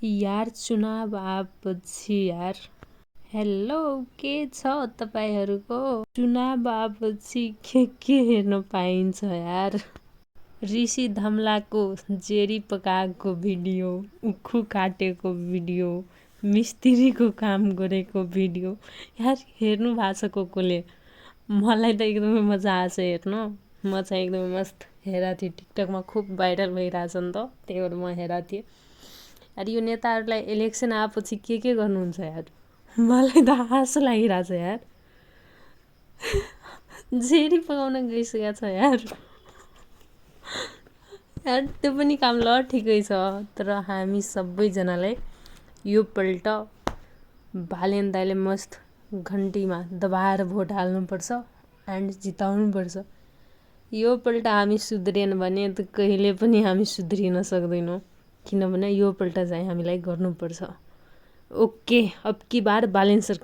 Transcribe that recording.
यार चुनाव आएपछि यार हेलो के छ तपाईहरुको चुनाव आएपछि के हेर्न पाइन्छ यार ऋषि धमलाको जेरी पकाएको भिडियो उखु काटेको भिडियो मिस्त्रीको काम गरेको भिडियो यार हेर्नु भएको छ कोले मलाई त एकदमै मजा आछ हेर्न म चाहिँ एकदमै मस्त हेराथे टिकटकमा खूब भाइरल भइराछ नि त त्यही भएर म हेराथे यार यो नेताहरुलाई इलेक्सन आएपछि के गर्नुहुन्छ यार मलाई त हाँसो लागिराछ यार जेरी पकाउन गइसकेको छ यार यार त्यो पनि काम ल ठिकै छ तर हामी सबैजनालाई यो पल्ट बालेन दाइले मस्त घन्टीमा दबाएर भोट हाल्नुपर्छ एन्ड जिताउनुपर्छ यो पल्ट हामी सुध्रेन भने त कहिले पनि हामी सुध्रिन सक्दैनौं किनभने यो पल्ट चाहिँ हामीलाई गर्नुपर्छ ओके अब की बार बालेन सरकार